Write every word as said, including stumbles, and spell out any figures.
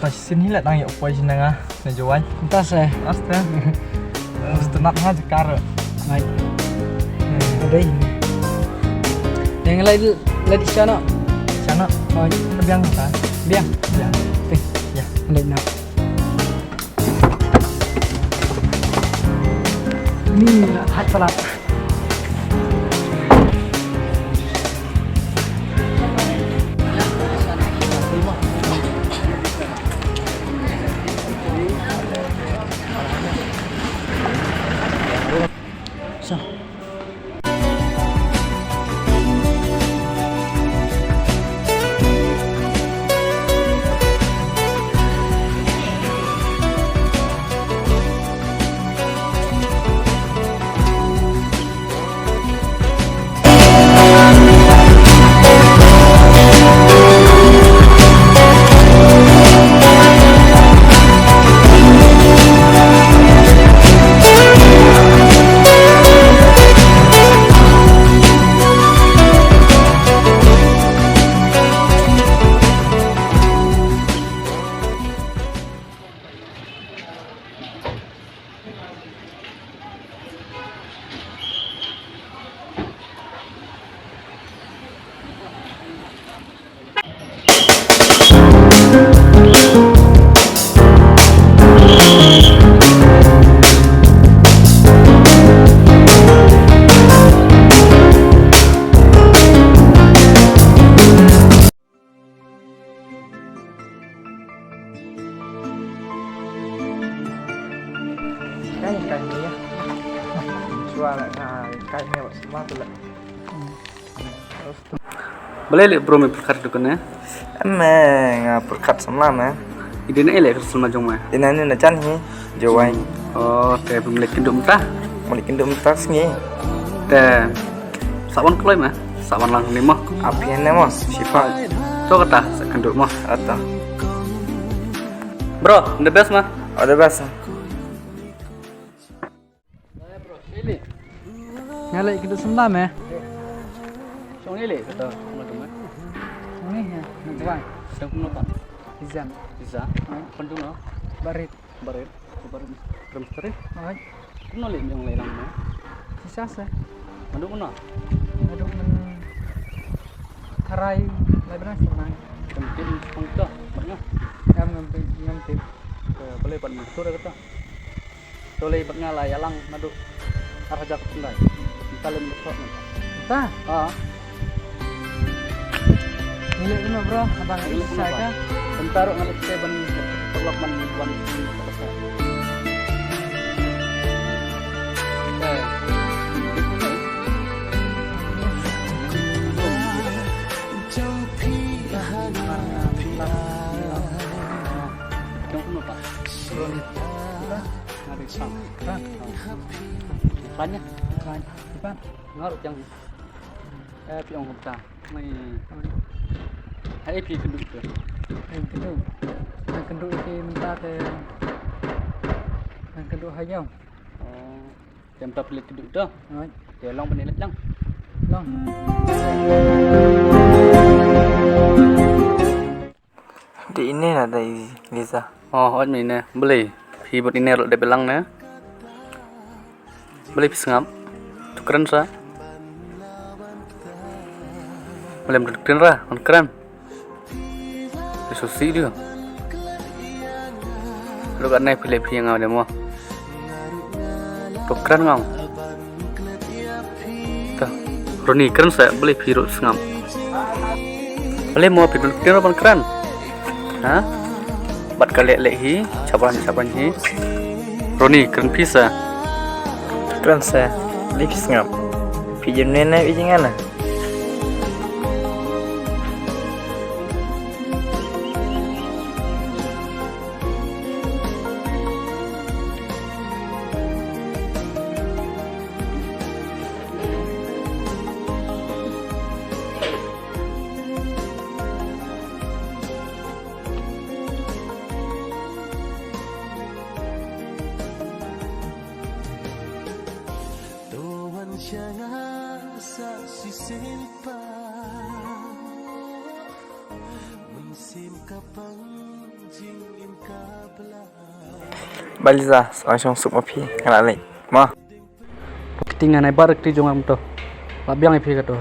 Sien hi la dang ïoh poi sien na nga na Jowai. Mynta se. Asta. Mynta nga jaka re. Ngai. Adei. Yang lai lai di sana. Sana. Ngai. Biang ta. Biang. Biang. Teh. Ya. Lai na. Ni hat pala. Kai, kai, ya. Shuwa la, ah, kai, ya, semua tu lah. Balei leh bro me pyrkhat tu kane? Em, eh, nga pyrkhat samla me. Ine leh ka samla jong me? Ine na jan hi, Jowai. Oh, te phi mlien kynduh mynta? Mlien kynduh mynta sngi. Te sa wan kloi me? Sa wan lang ne mo? Aphi ne mo? Shifa. To kata sa kynduh mo. Ata. Bro, the best ma. All the best. Nga leh kynduh samla me. Shong ni leh kata kumno tu me? Shong ni ha, na Jowai. Shong kumno pat? Izan. Iza? Ai. Pan tu no? Barit. Barit. Barit. Terus terus. Ai. Kumno leh jong leh lang me? Sisa se. Madu kumno? Madu men tharai lai bna sima. Kemtin pang tu, bad nga. Ngam ngam ngam tip. Ke boleh pat mengatur kata. To lei bad nga la ïalang naduh ar hajar ka pynlai. Mynta lem dkhot mynta. Mynta? Ha. Ngi leh kumno bro, abang. Ngi leh kumno sa ka? Mynta ruh nga leh te ban paralok ban wan sini ka pasa. Eh. Jong kumno pa? Nga ri sang. Kran. Kran ïa. Kran. Ipan. Nga ruh jang. Eh, phi ong kumta. Mai. Hai phi kynduh tu. Hai kynduh. Hai kynduh ïa ki mynta te. Hai kynduh ha ïew. Oh. Te mynta phi leit kynduh tu. Hai. Te long ban leit lang. Long. Dei ine na dei Liza. Oh, hooid mynne. Balei phi bad ine ruh dep lang ne? Balei phi sngap? To kren sa. Balei ym to kren ra? Ngan kren. Phi sngewsih de. Ruh katne phi leh phi ïa nga de mo. To kren ngam. Ta. Roni kren sa, balei phi ruh sngap? Balei mo phi don kren ban kren? Ha? Bad ka leh leh hi, chaban chaban hi. Roni kren phi sa. Kren sa, balei phi sngap? Phi jem ne na phi jingan na. To wan sha nga sa shisien pat. Mynsiem ka pang Ba Liza, sngewbha shong suk ma phi, nga la leit. Mo. Kti nga nai bar kti jong am to. Ba biang ïa phi ka to.